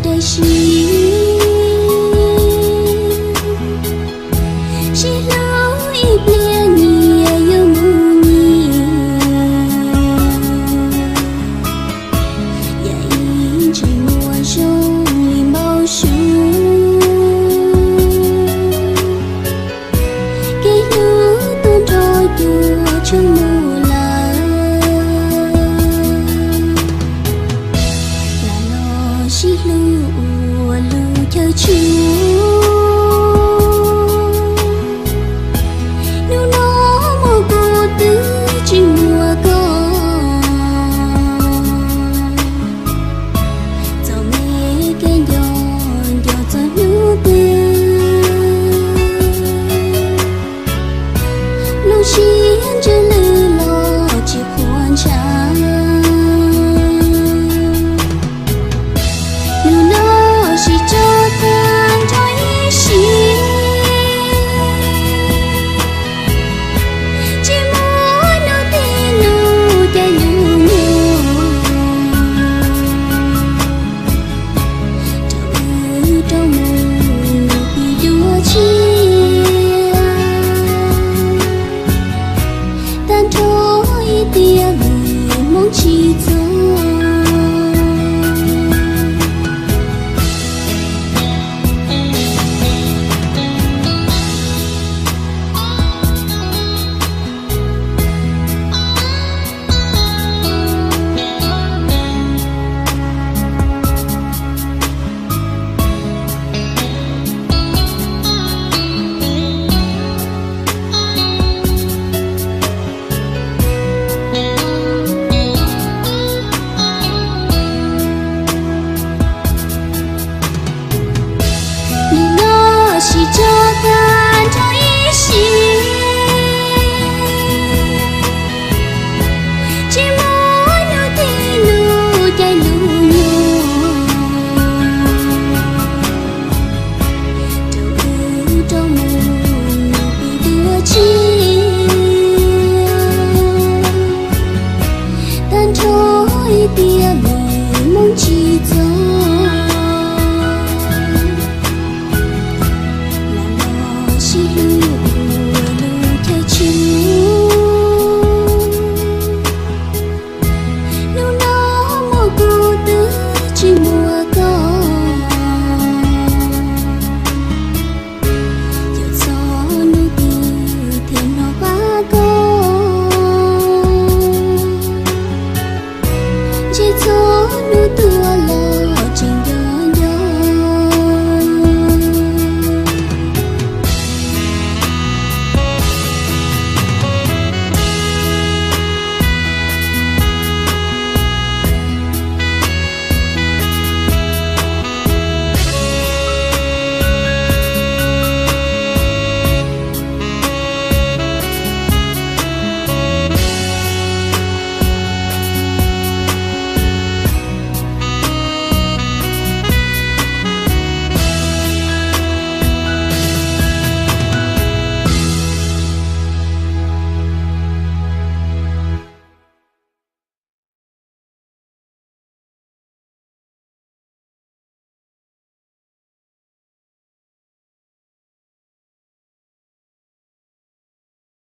dai si, sib hlub ib pliag nyias yuav mus nyias, yam ib ntsis muaj zoo li npau suav. Kev hlub tuaj nrog cuag tsheej mus lawm, lam los sib hlub ua lub chaw tshua. Hnub no muaj kuv twb tsis muaj koj, txom me kev nco nco txog hnub twg. Lub siab ntsws lwj los tsis qhuas ntshav, hnub no sib tso tag nrho ib sim, tsis muaj hnub twg nug caij nug nyoog, rau wb rau mus nug pib dua tshiab. Tag nrho ib tiam vim hmoov tsis txog. Hnub no sib tso tag nrho ib sim, tsis muaj hnub twg nug caij nug nyoog, rau wb rau mus nug pib dua tshiab. Tag nrho ib tiam vim hmoov tsis txog.